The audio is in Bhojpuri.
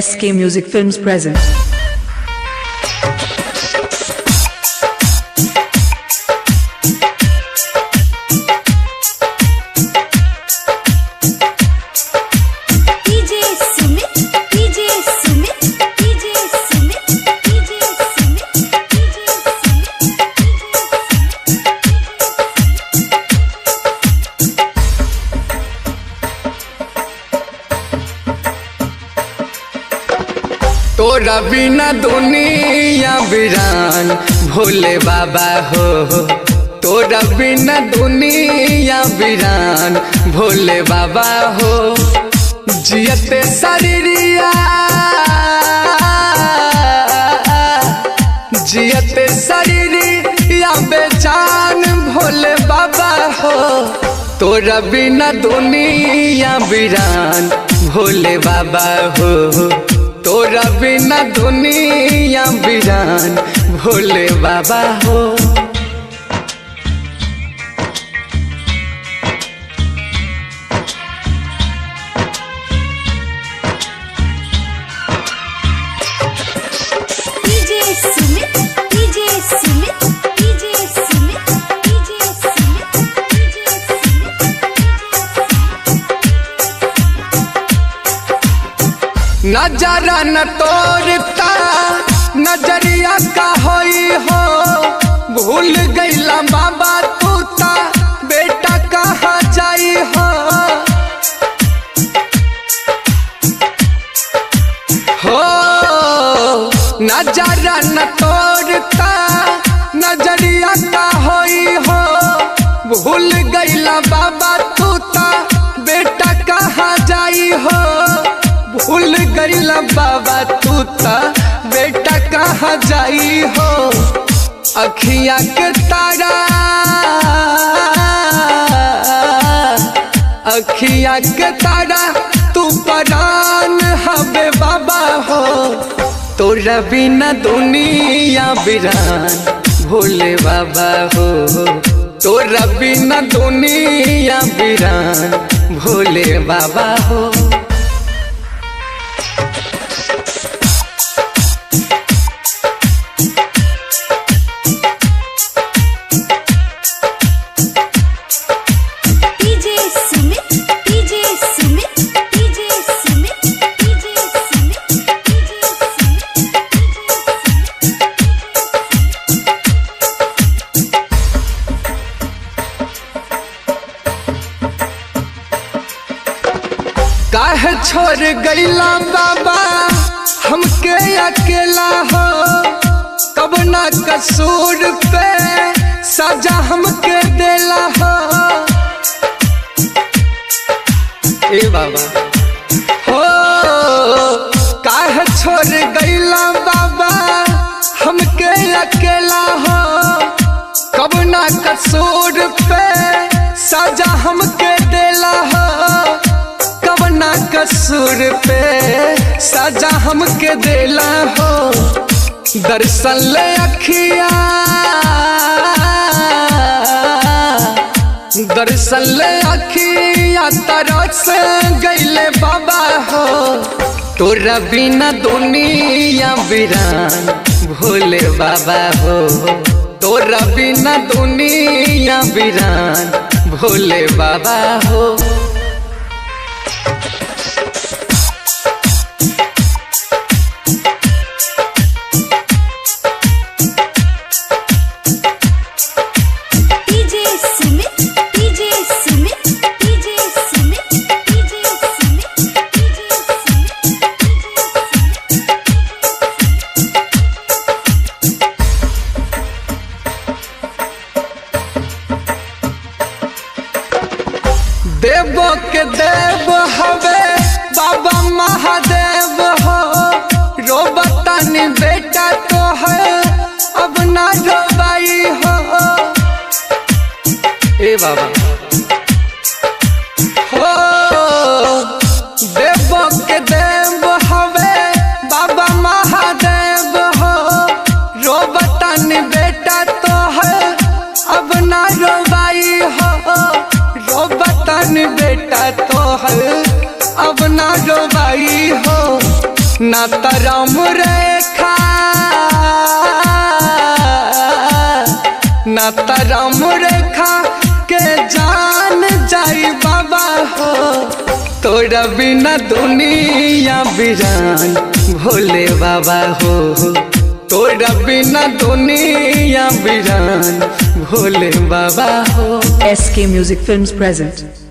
SK Music Films present. DJ Sumit, DJ Sumit, DJ Sumit, DJ Sumit, DJ Sumit. तोरा बिना दुनिया वीरान भोले बाबा हो। तोरा बिना दुनिया वीरान भोले बाबा हो। जियते शरीरिया, जियते शरीरिया बेजान भोले बाबा हो। तोरा बिना दुनिया वीरान भोले बाबा हो। तोरा बिना दुनिया वीरान भोले बाबा हो। DJ Sumit, DJ Sumit, DJ Sumit, DJ Sumit, DJ Sumit. नजरा न तोड़ता नजरिया का होई हो। भूल गईला बाबा तू ता बेटा कहाँ जाई हो। हो नजरा न तोड़ता नजरिया का होई हो। भूल गईला बाबा तू ता बेटा कहाँ जाई हो। भूल गईला बाबा तू ता बेटा कहाँ जाई हो। अखिया के तारा, अखिया के तारा तू परान हबे बाबा हो। तोरा बिना दुनिया वीरान भोले बाबा हो। तोरा बिना दुनिया वीरान भोले बाबा हो। DJ Sumit, DJ Sumit, DJ Sumit, DJ Sumit, DJ Sumit. काहे छोड़ गईला बाबा हमके अकेला हो। कब ना कसूर पे सजा हमके देला हो। ए बाबा हो, काहे छोड़ गईला बाबा हमके अकेला हो। कब ना कसूर पे सजा हमके देला हो। कब ना कसूर पे सजा हमके देला हो। दर्शन ले अखिया, दर्शन ले अखिया तरस गईले बाबा हो। तोरा बिना दुनिया वीरान भोले बाबा हो। तोरा बिना दुनिया वीरान भोले बाबा हो। DJ Sumit, DJ Sumit, DJ Sumit, DJ Sumit, DJ Sumit. देवो के देव हवे बाबा महादेव हो। रोबतानी बेटा तो है अब ना रोबाई हो। ए बाबा हो, देवो के देव हवे बाबा महादेव हो। रोबतानी बेटा तो है अब ना रोबाई हो। रोबतन बेटा तो है अब ना रोबाई हो। ना तरम रेखा, ना तरम रेखा के जान जाई बाबा हो। तोरा बिना दुनिया बिरान भोले बाबा हो, तोरा बिना दुनिया बिरान भोले बाबा हो। SK Music Films present.